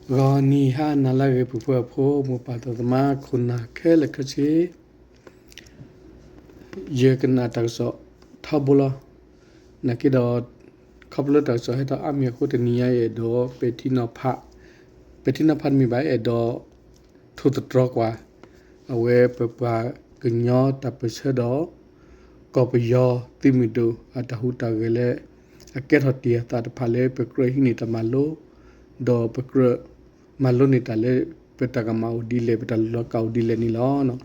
ဂီၤနံၤဟါနၤလၢအဂ့ၤ ပှၤဖှီၣ်ဖိ မိၢ်ပၢ်သးသမါ ခိၣ်နၢ်ခဲလၢာ်ခဲဆ့, ယကနၣ်တၢ်ကစီၣ်ထီဘိလီၤ. နာ်က့ဒီး ခီဖျိတၢ်ကစီၣ်ဟဲထီၣ်အါမံၤအဃိ တနံၤညါယအဲၣ်ဒိး ပဲာ်ထံနီၤဖး, ပဲာ်ထံနီၤဖးတမ့ၢ်ဘၣ် အဲၣ်ဒိး ထိၣ်သတြီၤကွၢ် အဝဲပပှၤကညီတၢ်ပၢၢ်ဆၢဒီး ကီၢ်ပယီၤသုးမုၢ်ဒိၣ် အတၢ်ဟူးတၢ်ဂဲၤလၢ အကဲထီၣ်တ့ၢ်အသးတဖၣ်လၢ ပကြၢးဟံးန့ၢ်တၢ်မၤလိ ဒီးပကြၢးမၤလိန့ၢ်တၢ်လၢ ပတၢ်ကမၣ်အိၣ်ဒ်လဲၣ် ပတၢ်လဲၤလီၤကးအိၣ်ဒ်လဲၣ်န့ၣ်လီၤ.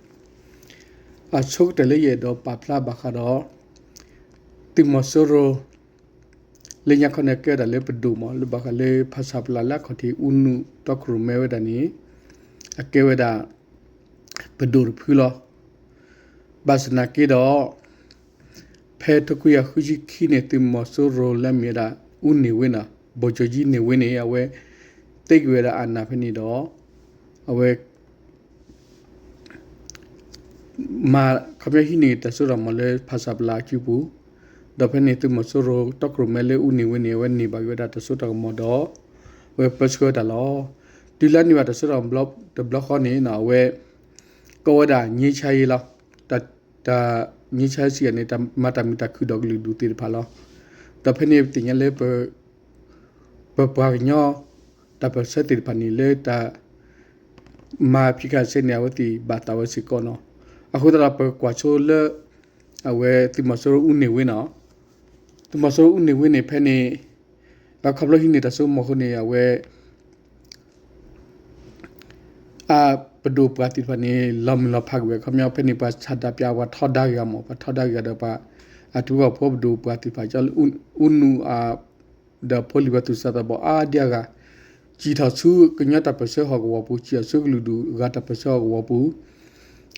အဆိကတၢၢ်လၢယအဲၣ်ဒိးပာ်ဖျါဘၣ်ဃးဒီး သုးမီၤစိရိၤ လၢညါခီန့ၣ် အကဲဝဲဒၣ်လၢပဒိၣ်မး လၢဘၣ်ဃးလၢဖၣ်ဆၣ်ပျၢ်လၢအခီၣ်ထံး အူနုၣ်တီခိၣ်ရိၣ်မဲဝဲဒၣ်န့ၣ် အကဲဝဲဒၣ် ပဒိၣ်တဖုလီၤ. ဘၣ်ဆၣ်နာ်က့ဒီး ဖဲထိခွံကယၤဃုဆံခံန့ၣ် သုးမီၤစိရိၤလၢအမ့ၢ်ဝဲဒၣ် အူန့ၢ်ဝ့န့ၣ် ဘိၣ်ကၠိၤကၠံန့ၢ်ဝ့န့ၣ် အဝဲသ့က့ၤဝဲဒၣ်အနၢ်ဖဲန့ၣ်ဒီး အဝဲ မၤခီပညီဟံးန့ၢ်တၢ်စိတၢ်ကမီၤလၢဖၣ်ဆၣ်ပျၢ်အစုပူၤ, ဒီးဖဲန့ၣ် သုးမီၤစိရိၤတီခိၣ်ရိၣ်မဲလၢအူန့ၢ်ဝ့န့ၣ် အဝဲန့ၢ်ဘၣ်က့ၤဝဲဒၣ်တၢ်စိတၢ်ကမီၤဒီး အဝဲပၢဆှၢဝဲတၢ်လီၤ. တုၤလၢန့ၢ်ဘၣ်တၢ်စိတၢ်ကမီၤတဘျီဃီန့ၣ် အဝဲ ကိးဝဲဒၣ် ငြိမ်းချမ်းရေး လီၤ. တၢ် ငြိမ်းချမ်းရေး စံးယၤန့ၣ် တၢ်မၤတၢ်မုာ်တၢ်ခုၣ်ဒီးကလုာ်ဒူၣ်သ့ၣ်တဖၣ်လီၤ. ဒီးဖဲန့ၣ်ပသ့ၣ်ညါလၢ ပပှၤကညီ တၢ်ပၢၢ်ဆၢသ့ၣ်တဖၣ်န့ၣ် လၢတၢ်မၤဖံးခၣ်စဲန့ၣ် အဝဲသ့ၣ်ဘၣ်သးဝဲစ့ၢ်ကီးနီၤ. အဃိသတးဒီး ပကွၢ်ဆိလၢ အဝဲသုးမီၤစိရိၤအူန့ၢ်ဝ့နီၤ, သုးမီၤစိရိၤအူန့ၢ်ဝ့န့ၣ် ဖဲန့ၣ် အခီဖျိဟံးန့ၢ်တၢ်စိကမီၤအဃိန့ၣ် အဝဲ အပဒိၣ်ပှၢ်သ့ၣ်တဖၣ်န့ၣ် လီၤမုၢ်လီၤဖးက့ၤဝဲ ခီပညီဖဲန့ၣ် ပှၤဆန္ဒပြ ပှၤထီဒါက့ၤဂၤမး ပှၤထီဒါက့ၤဂၤဒီးပှၤ အထံဖိကီၢ်ဖိပဒိၣ်ပှၢ်သ့ၣ်တဖၣ် ကၠီလၢ အူနုၢ် ဒီးဖိလံၤပှၤသူၣ်စၢ်သးဘီၣ်အါဒံအါဂၤ စံၣ်ထီၣ်ဆူကညီတၢ်ပၢၢ်ဆၢဟီၣ်ကဝီၤပူၤ စံၣ်ထီၣ်ဆူကလုာ်ဒူၣ်အဂၤတၢ်ပၢၢ်ဆၢဟီၣ်ကဝီၤပူၤ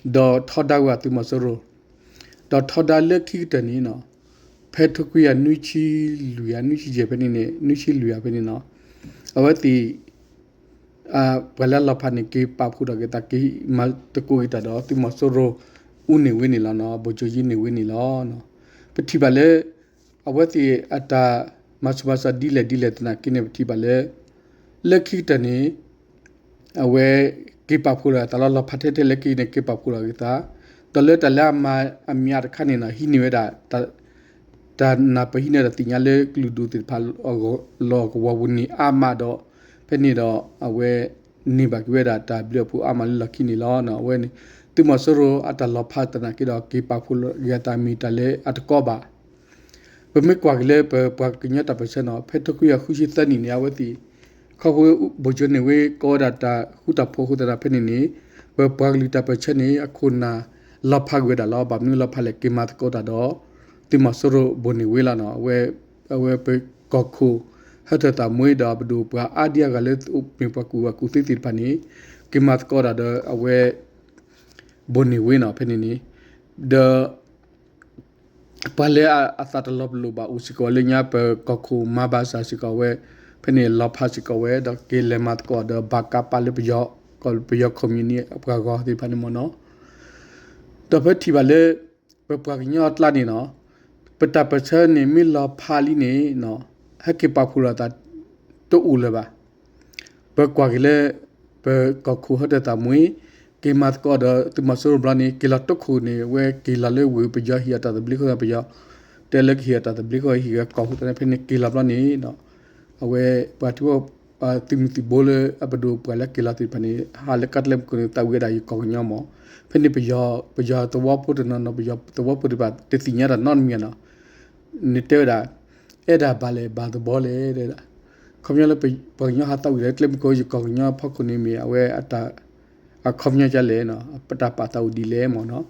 ဒီးထီဒါဝဲသုးမီၤစိရိၤ ဒီးထီဒါလၢခံကတၢၢ်န့ၣ် ဖဲထိခွံကယၤနွံဆံလွံၢ်ဧါ နွံဆံယဲၢ်ဖဲန့ၣ်န့ၣ် နွံဆံလွံၢ်ဧါဖဲန့ၣ်နီၤ အဝဲသ့ၣ် ပှၤလၢအလီၤဖးန့ၣ် က့ၤပာ်ဖှိၣ်ထီၣ်က့ၤသး က့ၤမၤသကိးက့ၤတၢ်ဒီး သုးမီၤစိရိၤအူန့ၢ်ဝ့န့ၣ်လီၤနီၤ ဘိၣ်ကၠိၤကၠံန့ၢ်ဝ့န့ၣ်လီၤ. ပထံၣ်ဘၣ်လၢ အဝဲသ့ၣ်အတၢ်မၤဆူးမၤဆါဒ်လဲၣ်ဒ်လဲၣ်သနာ်က့န့ၣ် ပထံၣ်ဘၣ်လၢ လၢခံကတၢၢ်န့ၣ် အဝဲက့ၤပာ်ဖှိၣ်ထီၣ်အသးလီၤ လီၤဖးထဲထဲလၢခံန့ၣ် က့ၤပာ်ဖှိၣ်ထီၣ်က့ၤသး ဒီးလၢတၢ်လၢအမၤအမံၤတခါန့ၣ်နီၤ ဟံးန့ၢ်ဝဲဒၣ် တၢ်နၢ်ပၢၢ်ဟံးန့ၢ်ဒီးသ့ၣ်ညါလၢကလုာ်ဒူၣ်သ့ၣ်တဖၣ် လီၢ်ကဝီၤပူၤန့ၣ်အါမးဒီး ဖဲန့ၣ်ဒီး အဝဲန့ၢ်ဘၣ်က့ၤဝဲဒၣ်တၢ်ဘျုးအဖှိၣ်အါမးလၢလီၢ်ခံန့ၣ်လီၤ. အဝဲန့ၣ် သုးမီၤစိရိၤအတၢ်လီၤဖးသနာ်က့ဒီး က့ၤပာ်ဖှိၣ်က့ၤအသးမ့ၢ်တၢ်လၢအတကီဘၣ် ပမ့ၢ်ကွၢ်က့ၤလၢပပှၤကညီတၢ်ပၢၢ်ဆၢနီၤ ဖဲထိခွံကယၤဃုဆံသၢနံၣ်န့ၣ် အဝဲသ့ၣ် ခီဖျိဘိၣ်ကၠိၤန့ၢ်ဝ့ကိးဝဲဒၣ်တၢ်ဃူတၢ်ဖိးအဃိသတးဒီးဖဲန့ၣ်န့ၣ် ပပှၤကလုာ်တၢ်ပၢၢ်ဆၢန့ၣ် အခိၣ်နၢ်လီၤဖးက့ၤဝဲဒၣ်လီၤ. ဘၣ်မနုၤလီၤဖးလဲၣ် က့ၤမၤသကိးတၢ်ဒီး သုးမီၤစိရိၤဘိၣ်န့ၢ်ဝ့လီၤနီၤ. အဝဲပကီၢ်ခိၣ် ဟၢထၢၣ်သးမှ့ဒီးပဒိၣ်ပှၤအါဒံအါဂၤလၢမ့ၢ်ပှၤကူၣ်ဘၣ်ကူၣ်သ့သ့ၣ်တဖၣ်န့ၣ် က့ၤမၤသကိးတၢ်ဒီးအဝဲ ဘိၣ်န့ၢ်ဝ့နီၤ ဖဲန့ၣ်န့ၣ် ဒီး ပှၤလၢအသးတလီၤပလိာ်ဘၣ်အိၣ်စ့ၢ်ကီးလၢညါ ပကီၢ်ခိၣ်မၤဘၣ်စၢ်စ့ၢ်ကီးဝဲ ဖဲန့ၣ်လီၤဖးစ့ၢ်ကီးဝဲ ဒီးက့ၤလဲၤမၤသကိးဒီးဘၣ်ကးပာ်လၢပယီၤ ကီၢ်ပယီၤ communist ပှၤဂီၤသ့ၣ်တဖၣ်န့ၣ်မ့ၢ်နီၤ. ဒီးပထံၣ်ဘၣ်လၢ ပပှၤကညီအကျါန့ၣ်နီၤ ပတၢ်ပၢၢ်ဆၢန့ၣ် မ့ၢ်လီၤဖးလံန့ၣ် ဟဲက့ၤပာ်ဖှိၣ်လိာ်သးတအိၣ်လၢၤဘၣ်. ပကွၢ်က့ၤလၢ ပကီၢ်ခိၣ်ဟၢထၢၣ်သးမှ့ က့ၤမၤသကိးဒီးသုးမီၤစိရိၤဘျီန့ၣ် က့ၤလီၤတခိၣ်န့ၣ် အဝဲက့ၤလီၤလၢဝ့ၢ်ပယီၤဟံၣ်အတၢ်သဘျ့ခိၣ်သးပယီၤ တဲလၢကဟ့ၣ်အတၢ်သဘျ့ခိၣ်ဟံၣ်ကီၢ်ခိၣ်သးန့ၣ် ဖဲန့ၣ်က့ၤလီၤဘျီန့ၣ် အဝဲပှၤထံဖိ သုးမုၢ်သံၣ်ဘိလၢအပဒိၣ်ပှၤလၢက့ၤလီၤသ့ၣ်တဖၣ်န့ၣ် ဟးလၢကါတလဲမုၢ်ခိၣ်န့ၣ် သးဝံၣ်ဝဲဒၣ်ယကီၢ်ကညီမး ဖဲန့ၣ်ပယီၤ ပယီၤသဝီဖိတနီၤနီၤ ပယီၤသဝီဖိတဖၣ် တသ့ၣ်ညါတၢ်နီတမံၤနီၤ န့ၣ်တဲဝဲဒၣ် အဲၣ်ဒၣ်ဘၣ်လဲၣ်ဘၣ်သဘီလဲၣ် တဲဝဲဒၣ် ခီပညီလၢပှၤကညီဟးသးဝံၣ်ဒီးကျဲမုၢ်ခိၣ် ယကီၢ်ကညီဖီခိၣ်န့ၣ်မ့ၢ် အဝဲအတၢ် အခီပညီဒ်လဲၣ်နီၤ ပတၢ်ပာ်သးအိၣ်ဒ်လဲၣ်မ့ၢ်နီၤ.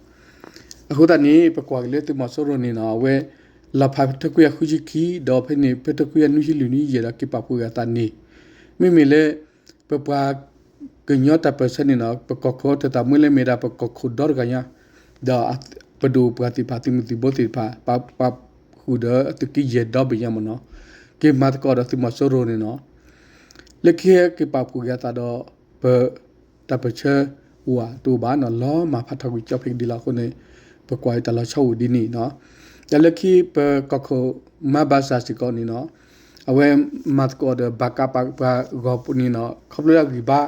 အဃိသတးန့ၣ် ပကွၢ်က့ၤလၢသုးမီၤစိရိၤန့ၣ်နီၤ အဝဲ လီၤဖးဖဲထိခွံကယၤဃုဆံခံ ဒီးဖဲန့ၣ် ဖဲထိခွံကယၤနွံဆံလွံၢ်နွံယဲၢ်ဒီးက့ၤပာ်ဖှိၣ်က့ၤအသးန့ၣ် မ့မ့ၢ်လၢ ပပှၤကညီတၢ်ပၢၢ်ဆၢန့ၣ်နီၤ ပကီၢ်ခိၣ်ဟၢထၢၣ်သးမှ့လၢမ့ၢ်ဒၣ်ပကီၢ်ခိၣ်ဒီတဂၤညါ ဒီးပဒိၣ်ပှၤသ့ၣ်တဖၣ် သုးမုၢ်သံၣ်ဘိသ့ၣ်တဖၣ် ပာ်ဃုာ်ဒီးအသုးက့ယဲၢ်ဒီဘ့ၣ်ညါမ့ၢ်နီၤ က့ၤမၤသကိးဒီးသုးမီၤစိရိၤန့ၣ်နီၤ လၢခံက့ၤပာ်ဖှိၣ်က့ၤအသးဒီး ပတၢ်ပၢၢ်ဆၢ ဝးတအိၣ်ဘၣ်နီၤ လီၤမၢ်ဖးထီၣ်ကွံာ်ကၠီဖဲကဒံလီၤအဃိန့ၣ် ပကွၢ်တၢ်လီၤဆီအိၣ်ဒ်န့ၣ်နီၤ တၢ်လၢခံပကီၢ်ခိၣ်မၤဘၣ်စၢ်စ့ၢ်ကီးန့ၣ်နီၤ အဝဲမၤသကိးဒီးဘၣ်ကးပာ်ပှၤဂီၢ်ပူၤန့ၣ်နီၤ ခီဖျိအဂံၢ်ဘါ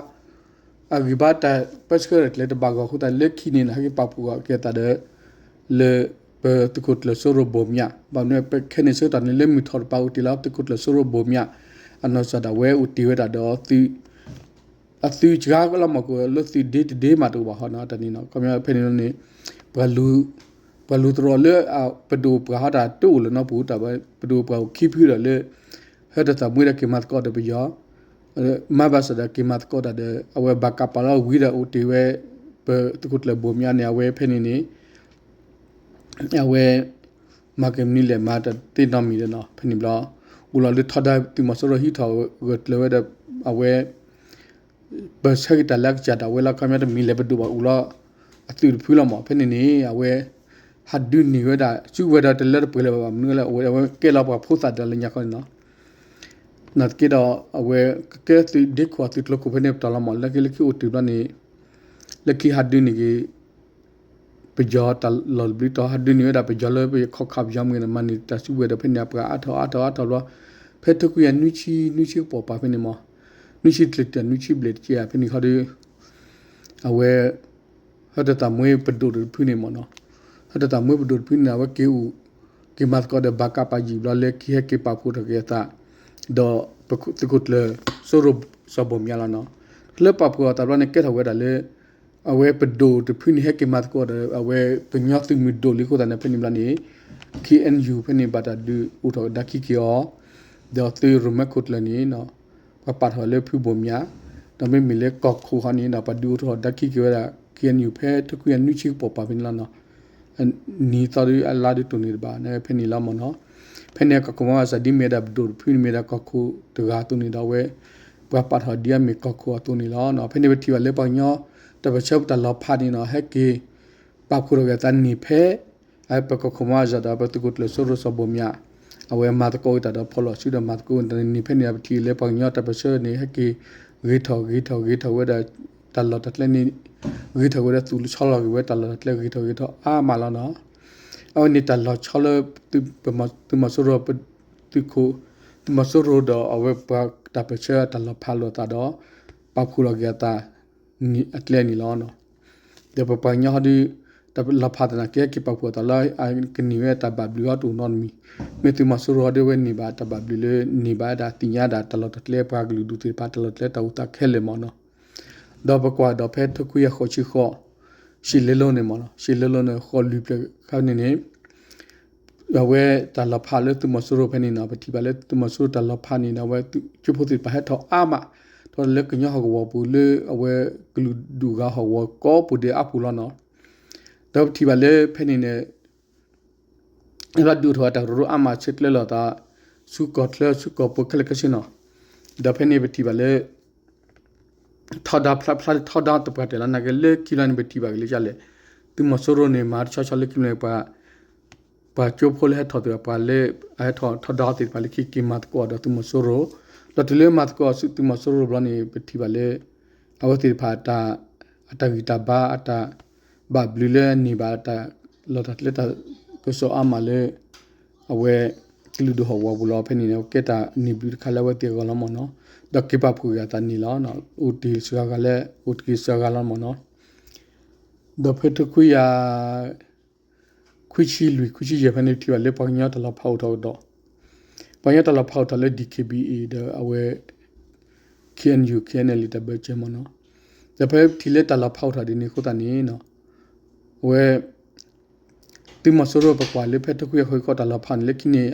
အဂံၢ်ဘါတၢ်ပၢဆှၢကျဲတဘၣ်ဂီၢ်အဃိသတး လၢခံန့ၣ်နီၤ ဟဲက့ၤပာ်ဖှိၣ်အီၤက့ၤအသးဒီး လၢပသုးခိၣ်ကျၢၢ်စိရိၤဘိၣ်မၠး ဘၣ်မနုၤပခဲန့ၣ်ဆၢကတီၢ်န့ၣ် လၢမုၢ်ထီၣ်တပၤအိၣ်တ့ၢ်လီၤ သုးခိၣ်ကျၢၢ်စိရိၤဘိၣ်မၠး အနီၢ်ကစၢ်ဒၣ်ဝဲအိၣ်တ့ၢ်ဝဲဒၣ်ဒီး အသုးစှၤကလီၤမၢ်ကအိၣ်လၢသုးဒ့တဒ့မးတအိၣ်ဘၣ်ဟီနီၤ တၢ်န့ၣ်နီၤ ခီပညီဖဲန့ၣ်န့ၣ် ပှၤလူၤသရိာ်လၢ ပဒိၣ်ပှၤဟီတၢ်တအိၣ်လၢၤနီတပူၤ တၢ်ဝဲပဒိၣ်ပှၤအိၣ်ခံဖုဒီးလၢ ဟဲတၢ်သးမွ့ဒီးက့ၤမၤသကိးဒီးပယီၤ မၤဘၣ်ဆၣ်ဒီးက့ၤမၤသကိးတၢ်ဒီး အဝဲဘၣ်ကးပာ်လီၤဝံၤဒီးအိၣ်တ့ၢ်ဝဲ ပသုးခိၣ်ကျၢၢ်ဘိၣ်မၠးန့ၣ် အဝဲဖဲန့ၣ်န့ၣ် အဝဲ မၤက့ၤမနုၤလဲၣ် မၤတၢ်သ့နီတမံၤဒီးနီၤ ဖဲန့ၣ်ဘျီ အိၣ်လီၤလၢထီဒါသုးမီၤစိရိၤဟံးထီၣ်ဂၢၢ်ကျၢၤဝဲဒီး အဝဲ ပဆၢက့ၤတၢ်လၢအကစၢ်ဒၣ်ဝဲလီၤ ခီပညီတမံၤလဲၣ်ပဒိၣ်ဘၣ်အိၣ်လီၤ အသုးတဖုလီၤမး ဖဲန့ၣ်န့ၣ် အဝဲ ဟးဒုးန့ၢ်ဝဲဒၣ် စုကဝဲၤဒီးတလၢတပှဲၤလၢၤဘၣ် မနုၤလဲၣ် အဝဲကဲလီၤပှၤဖိသၣ်ဒီးလၢညါခီန့ၣ်နီၤ နာ်သက့ဒီး အဝဲကကဲသုးဒ့ခိၣ်အသုးကျိၤခိၣ်ဖဲန့ၣ်ပတီၢ်လီၤမး လၢခံလၢခံအိၣ်တ့ၢ်ဘျီန့ၣ် လၢခံဟးဒုးန့ၢ်က့ၤ ပယီၤတၢ်လီၢ်တဘျုးတီၤ ဟးဒုးန့ၢ်ဝဲဒၣ်ပယီၤလၢပယီၤခီၣ်ခးပယီၤမ့ၢ်ဂ့ၤဒီး မၤန့ၢ်တၢ်စုကဝဲၤဒီးဖဲန့ၣ် ပှၤအါထီၣ်အါထီၣ်အါထီၣ်ဘျီ ဖဲထိခွံကယၤနွံဆံ နွံဆံကပီၤပၤဖဲန့ၣ်မး နွံဆံတကလၢၤတကယၤ နွံဆံဘျဲၣ်တကယၤဖဲန့ၣ်ခီဒီး အဝဲ ဟဲတၢ်သးမွ့ပဒိၣ်တဖုန့ၣ်မးနီၤ ဟဲတၢ်သးမွ့ပဒိၣ်တဖုန့ၣ် အဝဲက့ၤအိၣ် က့ၤမၤသကိးဒီးဘၣ်ကးပာ်ယံာ်ဘျီလၢခံဟဲက့ၤပာ်ဖှိၣ်ထီၣ်က့ၤအသး ဒီးသုးခိၣ်ကျၢၢ်စိရိၤစီၤဘိၣ်မၠးလီၤနီၤ လၢပာ်ဖှိၣ်အသးဘျီန့ၣ် ကဲထီၣ်ဝဲဒၣ်လၢ အဝဲပဒိၣ်တဖုန့ၣ် ဟဲက့ၤမၤသကိးဒီး အဝဲကညီသုးမုၢ်ဒိၣ်လံအဃိသတးန့ၣ် ဖဲန့ၣ်ဘျီန့ၣ် ခ့ၣ်အဲၣ်ယူၣ် ဖဲန့ၣ်ဘၣ်တၢ်ဒုးအိၣ်ထီၣ်ကဒါခံက့ၤအီၤ ဒီးသုးရိၣ်မဲခိၣ်ကျၢၢ်န့ၣ် ပှၤပာ်ထီၣ်လၢဖုဘိၣ်မၠး ဒီးမ့မ့ၢ်လၢကီၢ်ခိၣ်ဃီန့ၣ်ဒီး ပှၤဒုးအိၣ်ထီၣ်ဒါခံက့ၤဝဲဒၣ် ခ့ၣ်အဲၣ်ယူၣ် ဖဲထိခွံကယၤနွံဆံကပီၤပၤဖဲန့ၣ်လီၤနီၤ နံၤသီဒုအလါဒုတိၢ်န့ၢ်တဘၣ် ဖဲန့ၣ်လီၤမးနီၤ ဖဲန့ၣ်ကီၢ်ခိၣ်မီၤဝၤစၢ်ဒ်မ့ၢ်ဝဲဒၣ်ပဒိၣ်တဖုန့ၣ်မ့ၢ်ဒၣ်ကီၢ်ခိၣ်တဂၤအသိးန့ၣ်ဒီး အဝဲ ပှၤပာ်ထီၣ်ဒ်အမ့ၢ်ကီၢ်ခိၣ်အသိးန့ၣ်လီၤ. ဖဲန့ၣ်ပထံၣ်ဘၣ်လၢပှၤကညီတၢ်ပၢၢ်ဆၢပတၢ်လီၤဖးန့ၣ်နီၤ ဟဲက့ၤ ပာ်ဖှိၣ်ထီၣ်က့ၤအသးန့ၢ်ဖဲ ပကီၢ်ခိၣ်မီၤအစၢ်ဒီး ပသုးခိၣ်ကျၢၢ်စိရိၤစီၤဘိၣ်မၠး အဝဲမၤသကိးဝဲတၢ်ဒီးဖီၣ်လီၤစုဒီးမၤသကိးဝဲတၢ်န့ၣ် ဖဲန့ၣ်ပထံၣ်လၢပှၤကညီတၢ်ပၢၢ်ဆၢန့ၣ် ဟဲက့ၤ ဂ့ၤထီၣ်ဂ့ၤထီၣ်ဂ့ၤထီၣ်ဝဲဒၣ် တၢ်လီၢ်တၢ်ကျဲန့ၣ် ဂ့ၤထီၣ်ဝဲဒၣ် သူၣ်လီၤဆီလီၤက့ၤဝဲတၢ်လီၢ်တၢ်ကျဲဂ့ၤထီၣ်ဂ့ၤထီၣ်အါမးလီၤနီၤ. အဝဲန့ၣ်တၢ်လီၤဆီလၢ သုးမီၤစိရိၤ သုးခိၣ် သုးမီၤစိရိၤဒီးအဝဲပှၤတၢ်ပၢၢ်ဆၢတၢ်လီၤဖးလိာ်အသးဒီး ပာ်ဖှိၣ်လီၤက့ၤအသး အကျဲန့ၣ်လီၤ. ဒီးပပှၤကညီဟီဒုး တၢ်လီၤဖးသနာ်က့ ဟဲက့ၤပာ်ဖှိၣ်အသးလၢ ကန့ၢ်ဝဲတၢ်ဘၣ်ဘျုးဟီတအိၣ်နီတမံၤ, မ့ၢ်သုးမီၤစိရိၤဟီဒုး အဝဲန့ၢ်ဘၣ်တၢ်ဘၣ်ဘျုးလၢ န့ၢ်ဘၣ်ဝဲဒၣ်သ့ၣ်ညါဒၣ်တၢ်လီၢ်တၢ်ကျဲ ပှၤကလုာ်ဒူၣ်သ့ၣ်တဖၣ် တၢ်လီၢ်တၢ်ကျဲတၢ်အိၣ်သးခဲလၢာ်မးနီၤ. ဒီးပကွၢ်ဒီးဖဲထိခွံကယၤဃိးဆံဃိး ရှံၣ်လ့လိန့ၣ်မးနီၤ, ရှံၣ်လ့လိန့ၣ် ဃိးလွံၢ်ဖျၢၣ်ခါန့ၣ်န့ၣ် အဝဲတၢ်လီၤဖးလၢသုးမီၤစိရိၤဖဲန့ၣ်နီၤ, ပထံၣ်ဘၣ်လၢသုးမီၤစိရိၤတၢ်လီၤဖးန့ၣ်ဒီး အဝဲကၠိဖိသ့ၣ်တဖၣ်ဟဲထီၣ်အါမး, ထီၣ်လၢကညီဟီၣ်ကဝီၤပူၤလၢအဝဲကလုာ်ဒူၣ်ဂၤဟီၣ်ကဝီၤကိးပူၤဒဲးအါပူၤလီၤနီၤ. ဒီးပထံၣ်ဘၣ်လၢဖဲန့ၣ်န့ၣ် လၢဒုးအိၣ်ထီၣ်တၢ်ကရၢအါမး ဆဲးကျၢလီၤသး ဆူကီၢ်ချၢဆူကီၢ်ပူၤခဲလၢာ်ခဲဆ့နီၤ. ဒီးဖဲန့ၣ်ပထံၣ်ဘၣ်လၢ ထီဒါဖျါဖျါထီဒါတပှၢ်တၢၢ်လီၤ. နာ်က့လၢခံလီၤန့ၣ် ပထံၣ်ဘၣ်က့ၤလၢယလဲၣ်, သုးမီၤစိရိၤန့ၣ် မၤတဆီဆီလၢခံန့ၣ် ပှၤကၠိဖိလၢဟဲထီၣ်သ့ၣ်တဖၣ် ပှၤလၢအဟဲထီၣ်ထီဒါသ့ၣ်တဖၣ်လၢခံ က့ၤမၤသကိးဒီးသုးမီၤစိရိၤ, ဒီးတုၤလၢမၤသကိးသုးမီၤစိရိၤဘျီန့ၣ် ပထံၣ်ဘၣ်လၢ အဝဲသ့ၣ်တဖၣ် အတၢ်ဂံၢ်တၢ်ဘါ အတၢ်ဘၣ်ဘျုးလၢအန့ၢ်ဘၣ် တၢ်လီၢ်တၢ်ကျဲတၢ်ကစီၣ်အါမးလၢ အဝဲကလုာ်ဒူၣ်ဟီၣ်ကဝီၤပူၤလီၤ. ဖဲန့ၣ်န့ၣ် ကဲတၢ်န့ၢ်ဘျုးတခါလၢအဝဲသ့ၣ်အဂီၢ်လီၤမးနီၤ. ဒီးက့ၤပာ်ဖှိၣ်က့ၤအသးန့ၣ်လီၤ. အိၣ်တ့ၢ်စှၤဂၤလၢ အိၣ်တ့ၢ်စှၤဂၤလီၤမးနီၤ. ဒီးဖဲထိခွံကယၤ ခွံဆံလွံၢ် ခွံဆံယဲၢ်ဖဲန့ၣ် ပထံၣ်ဘၣ်လၢပှၤကညီတၢ်လီၤဖးအိၣ်ထီၣ်ကဒီး, ပှၤကညီတၢ်လီၤဖးအိၣ်ထီၣ်လၢ DKBA ဒီးအဝဲ KNU KNLA တၢ်ဘၢၣ်စၢၤမးနီၤ. ဒီးဖဲပထံၣ်လၢတၢ်လီၤဖးအိၣ်ထီၣ်ဒ်န့ၣ်အဃိသတးန့ၣ် အဝဲ သုးမီၤစိရိၤပကွၢ်လၢဖဲထိခွံကယၤဃိးဆံဃိးတၢ်လီၤဖးန့ၣ် လၢခံန့ၣ်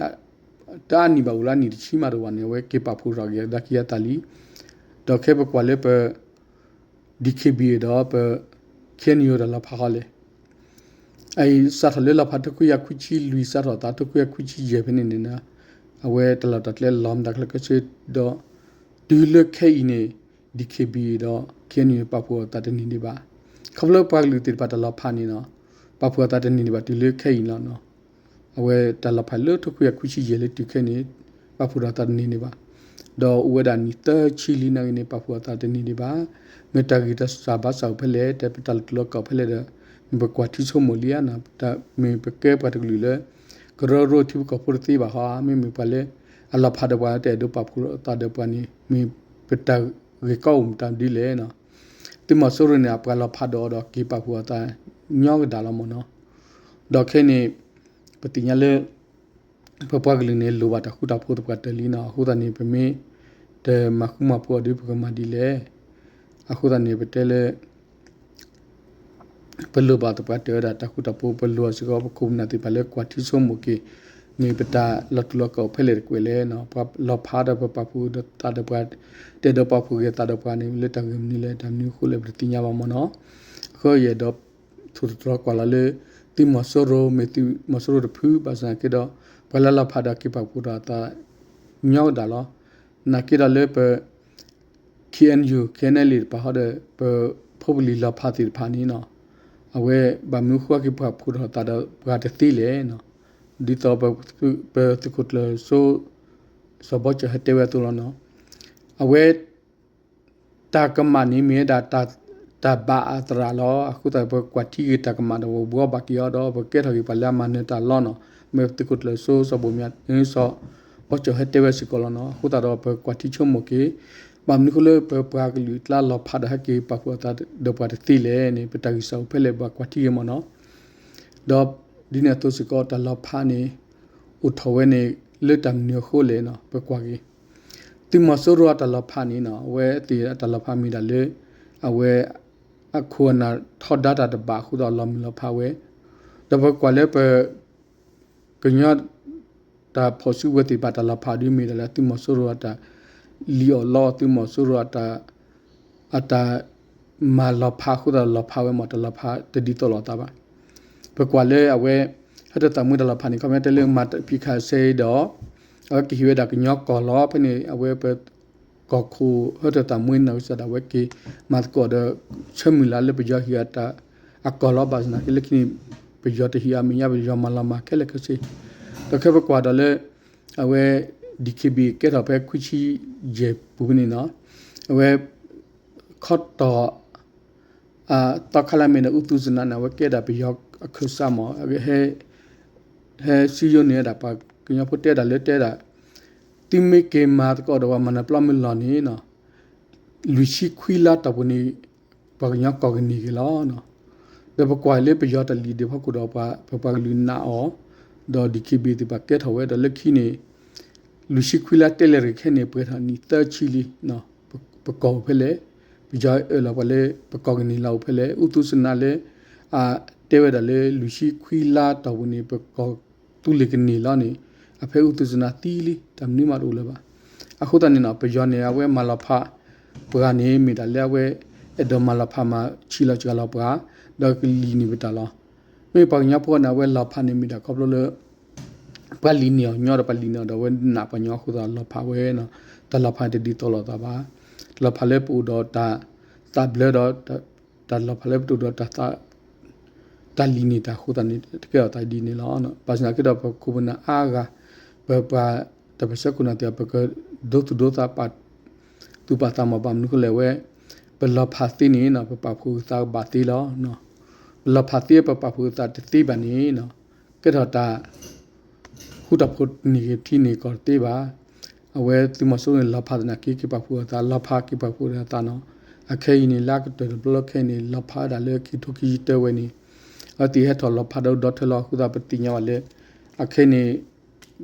တအါနံၣ်ဘၣ်အိၣ်လၢအနံၣ်တဆံမးတဝာ်န့ၣ် အဝဲက့ၤပာ်ဖှိၣ်ထီၣ်က့ၤအသးခံအသးလံ. ဒီးခဲပကွၢ်လၢပ DKBA ဒီးပ KNU တၢ်လီၤဖးဃီလဲၣ်. အအံၤစးထီၣ်လၢလီၤဖးထိခွံကယၤခွံဆံလွံၢ် စးထီၣ်သးထိခွံကယၤခွံဆံယဲၢ်ဖဲန့ၣ်န့ၣ် အဝဲတၢ်လီၢ်တၢ်ကျဲလီၤမတၤကျဲကဆ့ဒီး တုၤလၢခဲအံၤန့ၣ် DKBA ဒီး KNU ပာ်ဖှိၣ်အသးတန့ၢ်ဒံးဘၣ်. ခီဖျိပှၤကလုာ်သ့ၣ်တဖၣ်တၢ်လီၤဖးန့ၣ်နီၤ ပာ်ဖှိၣ်အသးတန့ၢ်ဒံးဘၣ် တုၤလၢခဲအံၤလီၤနီၤ. အဝဲတၢ်လီၤဖးလၢထိခွံကယၤခွံဆံယဲၢ်လၢတုၤခဲအံၤန့ၣ် ပာ်ဖှိၣ်ထီၣ်အသးတန့ၢ်ဒံးဘၣ်. ဒီးအိၣ်ဝဲဒၣ်နံၣ်သၢဆံလံနာ်က့န့ၣ် ပာ်ဖှိၣ်အသးတန့ၢ်ဒံးဘၣ်. မ့ၢ်တၢ်ဂံၢ်တၢ်စၢ်ဘါစၢ်အိၣ်ဖဲလဲၣ် တၢ်ပတၢ်လီၤတူာ်လီၤကာ်ဖဲလဲၣ်ဒီး မ့ၢ်ပကွၢ်ထံဆိကမိၣ်လံဧါနီၤ. မ့ၢ်ပကဲပှၤတကလုာ်လၢ ကရၢကရိထံဖိကီၢ်ဖိတသ့ဘၣ်ဟီဧါ, မ့မ့ၢ်ပှၤလၢ အလီၤဖးဒီးပှၤ တအဲၣ်ဒိးပာ်ဖှိၣ်အသးဒီးပှၤန့ၣ် မ့ၢ်ပတၢ်ဂ့ၢ်ကီအိၣ်မတၤဒ်လဲၣ်နီၤ. သုးမီၤစိရိၤန့ၣ် အပှၤလီၤဖးဒီးအီၤဒီးက့ၤပာ်ဖှိၣ်အသး ညီကဒၣ်လီၤမ့ၢ်နီၤ. ဒီးခဲအံၤန့ၣ် ပသ့ၣ်ညါလၢ ပပှၤကလုာ်န့ၣ် လိၣ်ဘၣ်တၢ်ဃူတၢ်ဖိးသပှၢ်တၢၢ်လံနီၤ. အဃိသတးန့ၣ် ပမ့ၢ်တမၤဃူမၤဖိးအီၤဒီး ပကမၤဒ်လဲၣ်. အဃိသတးန့ၣ် ပတဲလၢ ပလိၣ်ဘၣ်သပှၢ်တၢၢ်ဝဲဒၣ်တၢ်ဃူတၢ်ဖိး, ပလိၣ်အီၤစ့ၢ်ကီး ပခိၣ်ပနၢ်သ့ၣ်တဖၣ်လၢကွၢ်ထံဆိကမိၣ်က့ၤ မ့ၢ်ပတၢ်လီၤတူာ်လီၤကာ်အိၣ်ဖဲလဲၣ်တကွဲးလဲၣ်နီၤ. ပှၤလီၤဖးဒီးပပာ်ဖှိၣ်သးဒီးပှၤ တအဲၣ်ဒိးပာ်ဖှိၣ်က့ၤသးဒီးပှၤန့ၣ် လၢတၢ်ဂ့ၢ်မနုၤလဲၣ်, တၢ်မနုၤအဃိလဲၣ် ပတသ့ၣ်ညါဘၣ်မ့ၢ်နီၤ. အဃိယအဲၣ်ဒိး ထိၣ်သတြီၤကွၢ်လီၤလၢ သုးမီၤစိရိၤ မ့ၢ်သုးမီၤစိရိၤတဖု ဘၣ်ဆၣ်သနာ်က့ဒီး ပှၤလၢလီၤဖးဒီးက့ၤပာ်ဖှိၣ်ဒီးအသး ညီကဒၣ်လီၤ. နာ်က့ဒီးလၢပ K N U K N L A တဖၣ်ဃီဒီး ပဖိပလံၤလီၤဖးသ့ၣ်တဖၣ်န့ၣ်နီၤ, အဝဲဘၣ်မနုၤဃိက့ၤပာ်ဖှိၣ်ထီၣ်သးဒီးပှၤတသ့လဲၣ်နီၤ. ဒ်သိးပသုးခိၣ်ကျၢၢ်စိ စီၤဘီကၠီၣ်ဟဲတဲဝဲအသိးလီၤနီၤ. အဝဲ တၢ်ကမၣ်န့ၣ်မ့ၢ်ဝဲဒၣ် တၢ်ဘၣ်အသရၣ်လီၤ. အဃိသတး ပကွၢ်ထံက့ၤတၢ်ကမၣ်ဒီး ပဘှီဘၣ်က့ၤအီၤဒီး ပကဲထီၣ်က့ၤပှၤလၢအမၤနၢၤတၢ်လီၤနီၤ. မ့ၢ်သုးခိၣ်ကျၢၢ်စိ စီၤဘိၣ်မၠး စီၤဘီကၠီၣ်ဟဲတဲဝဲစ့ၢ်ကီးလီၤနီၤ. အဃိသတးဒီး ပကွၢ်ထံဆိကမိၣ်က့ၤ ဘၣ်မနုၤဃိလၢ ပပှၤကလုာ်အကျါလီၤဖးဒီးဟဲက့ၤပာ်ဖှိၣ်အသးဒီးပှၤတသ့လဲၣ်န့ၣ် ပတၢ်ဂံၢ်စၢ်အိၣ်ဖဲလဲၣ် ပှၤကွၢ်ထံက့ၤမ့ၢ်နီၤ. ဒီးဒ်န့ၣ်အသိးစ့ၢ်ကီး တၢ်လီၤဖးန့ၣ် အိၣ်ထီၣ်ဝဲန့ၣ် လၢတၢ်မနုၤအဃိလဲၣ်နီၤ ပကွၢ်က့ၤ သုးမီၤစိရိၤအတၢ်လီၤဖးန့ၣ်နီၤ အဝဲသ့ၣ်အတၢ်လီၤဖးမ့ၢ်ဒၣ်လၢ အဝဲ အခိၣ်အနၢ်ထီဒါတၢ်တဘၣ်အဃိသတး လီၤမုၢ်လီၤဖးဝဲ, ဒီးပကွၢ်လၢပ ကညီ တၢ်ဖီၣ်စုကဝဲၤသ့ၣ်တဖၣ်တၢ်လီၤဖးဒ်မ့ၢ်ဒၣ်လၢသုးမီၤစိရိၤအတၢ်လံၣ်အီၣ်လီအီၣ် သုးမီၤစိရိၤအတၢ် အတၢ်မၤလီၤဖးအဃိသတးလီၤဖးဝဲမ့ၢ် တၢ်လီၤဖးတဒ်သိးလိာ်သးဘၣ်. ပကွၢ်လၢအဝဲ ဟၢတၢ်သးမှံတၢ်လီၤဖးန့ၣ် ခီပညီတဲလၢမၤပံးခးစဲဒီး အဝဲကဟ့ၣ်ဝဲဒၣ်ကညီကီၢ်လီၤ. ဖဲန့ၣ် အဝဲပ ကီၢ်ခိၣ်ဟၢတၢ်သးမှံနီၢ်ကစၢ်ဒၣ်ဝဲက့ၤ မၤသကိးဒီး ဆၢမုၢ်လၢ်လၢပယီၤဟ့ၣ်အတၢ်အကီၢ်လီၤ. ဘၣ်ဆၣ်သနာ်က့လၢခံန့ၣ် ပယီၤတဟ့ၣ်အမဲာ်ညါ ပယီၤမၤလီၤမၢ်ခဲလၢာ်ခဲဆ့. ဒီးခဲပကွၢ်ဒီးလၢ အဝဲ D K B A ကဲထီၣ်ဖဲခွံဆံယဲၢ်ပူၤဖဲန့ၣ်နီၤ အဝဲ ခီတီၢ် သီခါလၢမ့ၢ်ဒီး ဦးသုဇနၣ်န့ၣ် အဝဲကဲဒၣ်ပယီၤအခၢၣ်စးမ့ၢ် ဟဲစံယိန့ၢ်ဝဲဒၣ်ပှၤကညီဖိ တဲဒၣ်လၢတဲဒၣ် သုမ့ၢ်က့ၤမၤသကိးဒီးပှၤမၤနၢၤပျီမုၢ်လီၤန့ၣ် လွံၢ်ဆံခွံလါတီၢ်ပူၤန့ၣ် ပှၤကညီကီၢ်ကန့ၢ်က့ၤလီၤ. ဒီးပကွၢ်လၢပယီၤတၢ်လံၣ်ဒံးဖီခိၣ်ဒီး ပပှၤကလုာ်နာ်အီၤ ဒီး D K B A သ့ၣ်တဖၣ်ကဲထီၣ်ဝဲဒီးလၢခံန့ၣ် လွံၢ်ဆံခွံလါတဲလဲၣ်တဂ့ၤ ခဲန့ၣ် ပှဲၤထီၣ်နံၣ်သၢဆံလံ ပကီၢ်အိၣ်ဖဲလဲၣ်, ပယီၤအၢၣ်လီၤပှၤလၢ ပကီၢ်ကန့ၢ်လီၤအိၣ်ဖဲလဲၣ်, ဦးသုဇနၣ်လၢ အတဲဝဲဒၣ်လၢလွံၢ်ဆံခွံလါတီၢ်ပူၤန့ၣ် ပကီၢ်သူလ့ၤကန့ၢ်လီၤန့ၣ် အဖဲဦးသုဇနၣ်သံလံ တၢ်မနုၤမးတအိၣ်လၢၤဘၣ်. အဃိသတးန့ၣ်နီၤ ပယီၤန့ၣ် အဝဲမၤလီၤဖးပှၤန့ၣ် မ့ၢ်ဒၣ်လၢအဝဲ အဲၣ်ဒိးမၤလီၤဖးမၤဆံးလီၤစှၤလီၤပှၤ ဒီးကလံၣ်န့ၢ်ပတၢ်လီၤ. မ့ၢ်ပှၤကညီဖိန့ၣ် အဝဲလီၤဖးန့ၣ်မ့ၢ်ဒၣ်ခီဖျိလၢ ပှၤလံၣ်န့ၢ်အီၤညီဒီး ပှၤလံၣ်န့ၢ်အီၤဒီး အဝဲနာ်ပှၤညီအဃိသတးလီၤဖးဝဲနီၤ. တၢ်လီၤဖးတဒ်သိးလိာ်သးဘၣ်. တၢ်လီၤဖးလၢပအိၣ်ဒီးတၢ်သးဘျၢဒီး တၢ်လီၤဖးလၢပတအိၣ်ဒီးတၢ်သး တၢ်လံၣ်န့ၢ်တၢ်အဃိသတးန့ၣ် တကဲထီၣ်သးဒ်န့ၣ်လီၤ. ဘၣ်ဆၣ်သနာ်က့ဒီး ပခိၣ်ပနၢ်အါဂၤ ပပှၤတၢ်ပၢၢ်ဆၢခိၣ်နၢ်သ့ၣ်တဖၣ် ပကဒိသူၣ်ဒိသးပာ်သူၣ်ပာ်သးမ့ၢ် ဘၣ်မနုၤဃိလဲၣ်ဝဲ ပလီၤဖးသ့န့ၣ်နီၤ ပပာ်ဖှိၣ်သးကဘၣ်သ့လီၤ. ပလီၤဖးသ့ ပပာ်ဖှိၣ်သးတသ့ဘၣ်န့ၣ်နီၤ ကဲထီၣ်တၢ် ဃူတၢ်ဖိးန့ၢ်ဂ့ၤထံန့ၢ်ကီၢ်တသ့ဘၣ်. အဝဲသုးမီၤစိရိၤန့ၣ် လီၤဖးသနာ်က့ က့ၤပာ်ဖှိၣ်အသး လီၤဖးက့ၤပာ်ဖှိၣ်ဒီးအသးနီၤ. အခဲအံၤန့ၣ် လၢအကတၢၢ်တဘျီလၢခဲအံၤန့ၣ် လီၤဖးဝဲဒၣ်လၢခံထိခံဆံတၢဝဲန့ၣ် အဝဲသ့ၣ်ဟဲထီၣ်လီၤဖးဒီးဒီထၢလီၤအဃိသတး ပသ့ၣ်ညါဘၣ်လၢ အခဲအံၤန့ၣ်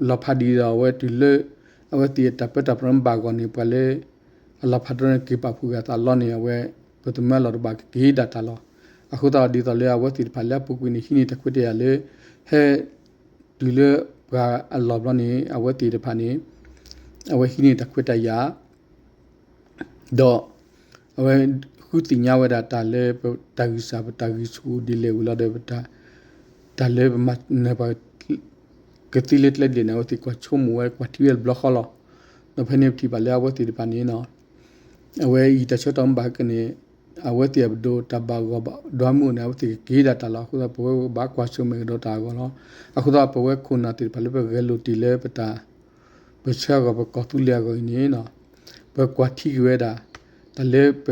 လီၤဖးဒ်ဒီးအဝဲတုၤလၢ အဝဲသ့ၣ်အတၢ်ပၢတၢ်ပြးမ့ၢ်ဘၣ်ဂီၢ်န့ၣ် ပှၤလၢ အလီၤဖးတၢ်န့ၣ် က့ၤပာ်ဖှိၣ်ဂ့ၤအသးလီၤန့ၣ် အဝဲ ပသမၢလီၤတဘၣ်ကက့ၤဒၣ်တၢ်လီၤ. အဃိသတးဒ်သိးလၢအဝဲသ့ၣ်တဖၣ်လၢအပူၤကွံာ်န့ၣ် ဟံးန့ၢ်တၢ်ခွဲးတၢ်ယာ်လၢ ဟဲ တုၤလၢပှၤအလီၢ်ဘျီန့ၣ် အဝဲသ့ၣ်တဖၣ်န့ၣ် အဝဲဟံးန့ၢ်တၢ်ခွဲးတၢ်ယာ် ဒီး အဝဲဃုသ့ၣ်ညါဝဲဒၣ်တၢ်လၢပတၢ်ဂံၢ်စၢ် ပတၢ်ဂံၢ်ဆူၣ်ဒ်လဲၣ်ဝံၤလီၤဒီး ပတၢ် တၢ်လၢပမၤနၢၤပှၤ ကသံလၢကျဲဒ်လဲၣ်န့ၣ် အဝဲသ့ၣ်ကွၢ်ဆိကမိၣ်ဝဲ ကွၢ်ထံဝဲတဘျီဃီလီၤ. ဒီးဖဲန့ၣ်ပထံၣ်ဘၣ်လၢအဝဲသ့ၣ်တဖၣ်န့ၣ်နီၤ အဝဲအံၤတၢ်ဆၢကတီၢ်မ့ၢ်ဘၣ်ကန့ၣ် အဝဲသ့ၣ်အပဒိၣ်တၢ်ဘၣ်ဂီၢ်ဘၣ်ဒွါမုၢ်အိၣ်န့ၣ် အဝဲသ့ၣ်ကက့ၤဒၣ်တၢ်လီၤ. အဃိသတး ပဝဲဘၣ်ကွၢ်ဆၢၣ်မဲာ်ကဒီးတၢ်အဂီၢ်လီၤ. အဃိသတး ပဝဲခိၣ်နၢ်သ့ၣ်တဖၣ်လၢပဂဲၤလိာ်တ့ၢ်လၢပတၢ် ပဆၢအဂီၢ် ပကီၢ်သူလ့ၤအဂီၢ်အံၤန့ၣ်နီၤ ပကွၢ်ထံက့ၤဝဲဒၣ် တၢ်လၢပ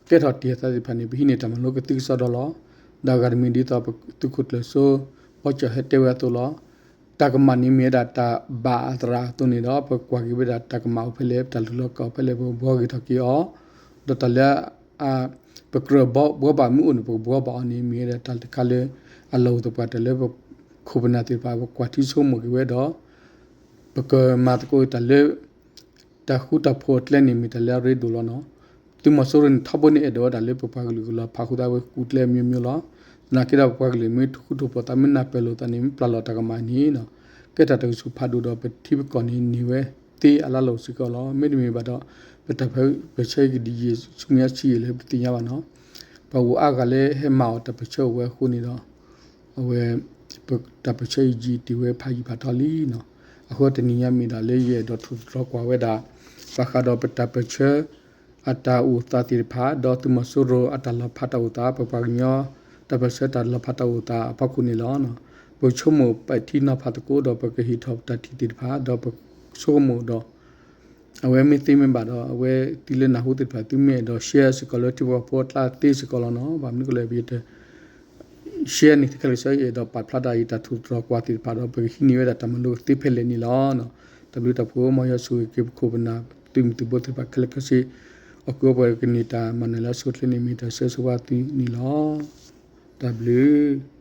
ကဲထီၣ်တ့ၢ်အသးသ့ၣ်တဖၣ်န့ၣ် ပဟံးန့ၢ်တၢ်မၤလိကသံၣ်ကစီဒီလီၤ. ဒီးအဂၤတမံၤဒ်သိး ပသုးခိၣ်ကျၢၢ်စိ ဘီကၠီၣ်ဟဲတဲဝဲအသိးလီၤ. တ တၢ်ကမၣ်န့ၣ်မ့ၢ်ဝဲဒၣ်တၢ်ဘၣ်အသရၣ်အသိးန့ၣ်ဒီး ပကွၢ်က့ၤဝဲဒၣ်တၢ်ကမၣ်အိၣ်ဖဲလဲၣ်, ပတၢ်လုၢ်လီၤကၢ်အိၣ်ဖဲလဲၣ်, ပကဘှီဂ့ၤထီၣ်က့ၤအီၤ, ဒီးတၢ်လၢ ပကြၢးဘှီဘၣ်မ့ၢ်အိၣ်န့ၣ် ပကဘှီဘၣ်အီၤန့ၣ် မ့ၢ်ဝဲဒၣ်တၢ်တခါလၢ အလီၢ်အိၣ်သပှၢ်တၢၢ်လၢပခိၣ်ပနၢ်သ့ၣ်တဖၣ် ပကွၢ်ထံဆိကမိၣ်က့ၤဝဲဒီး ပကမၤသကိးတၢ်လၢ တၢ်ဃူတၢ်ဖိးအကျဲန့ၣ် မ့ၢ်တၢ်လၢအရ့ဒိၣ်လီၤနီၤ. သုးမီၤစိရိၤန့ၣ် ထီဘိန့ၣ် အဲၣ်ဒိးဝဲဒၣ်လၢပပှၤကလုာ်ကလီၤဖးဃုာ်သးဝဲကူၣ်ကျဲ မျိုးမျိုး လီၤ. သနာ်က့ဒီး ပပှၤကလုာ်မ့ၢ်ထူၣ်ဃူထူၣ်ဖိးသး မ့ၢ်နၢ်ပၢၢ်လိာ်သးန့ၣ် မ့ၢ်ပျၢ်လီၤတၢ်ကမၣ်န့ၣ်နီၤ ကဲတၢ်တကဆူးဖးဒိၣ်ဒီး ပထံပကီၢ်န့ၣ်န့ၢ်ဝဲသ့အလါလီၢ်စ့ၢ်ကီးလီၤ. မ့တမ့ၢ်ဘၣ်ဒီး ပတၢ်ပၢၢ်ဆၢကဒံယံာ်ဆူမဲာ်ညါဆံးယံာ်လၢပသ့ၣ်ညါဘၣ်နီၤ. ပှၤအိၣ်အါဂၤလၢဟဲမၤအီၣ်တၢ်ပၢၢ်ဆၢအိၣ်ဝဲအဃိန့ၣ်ဒီး အဝဲ ပတၢ်ပၢၢ်ဆၢအံၤယံာ်တ့ၢ်ဝဲဖးယံာ်ဖးထီလံနီၤ. အဃိတနံၤညါမ့ၢ်ဒၣ်လၢယအဲၣ်ဒိးထူးတြီၤကွၢ်ဝဲဒၣ် ဘၣ်ဃးဒီးပတၢ်ပၢၢ်ဆၢ အတၢ်အိၣ်သးသ့ၣ်တဖၣ် ဒီးသုးမီၤစိရိၤအတၢ်လီၤဖးတၢ်အိၣ်သး ပပှၤကညီ တၢ်ပၢၢ်ဆၢတၢ်လီၤဖးတၢ်အိၣ်သးအဖီခိၣ်န့ၣ်လီၤ. ပကဆိကမိၣ်ပဲာ်ထံနီၤဖးသကိးဒီး ပကဟ့ၣ်ထီၣ်ပတၢ်ထံၣ်သ့ၣ်တဖၣ် ဒီးပကဆိကမိၣ်ဒီး အဝဲမ့ၢ်သ့မ့ၢ်ဘၣ်ဒီး အဝဲသုလၢနၢ်ဟူသ့ၣ်တဖၣ် သုမ့ၢ်အဲၣ်ဒိး share စ့ၢ်ကီးလၢထံဖိကီၢ်ဖိအကျါသ့စ့ၢ်ကီးလီၤနီၤ. ဘၣ်မနုၤအဃိလဲၣ် ပ share န့ၣ် သုခဲလၢာ်ကဆၢအဲၣ်ဒိးပာ်ဖျါတၢ်အံၤ တၢ်ထူးတြီၤကွၢ်သ့ၣ်တဖၣ်ဒီး ပကဟံးန့ၢ်ဝဲဒၣ်တၢ်မၤလိကသ့ဖဲလဲၣ်န့ၣ်လီၤ. တၢ်ဘျုးတၢ်ဖှိၣ် မ်ယွၤဆိၣ်ဂ့ၤက့ၤပခိၣ်ပနၢ် သုးမုၢ်သုးဘိသ့ၣ်တဖၣ်ခဲလၢာ်ကဆၢ အီၣ်ကုးအီပှဲၤကန့ၢ်တၢ်မၤနၢၤလၢအဆိအချ့န့ၣ် မ့ၢ်တၢ်ဆၢဂ့ၤဆၢဝါသုန့ၣ်လီၤ. တၢ်ဘျုး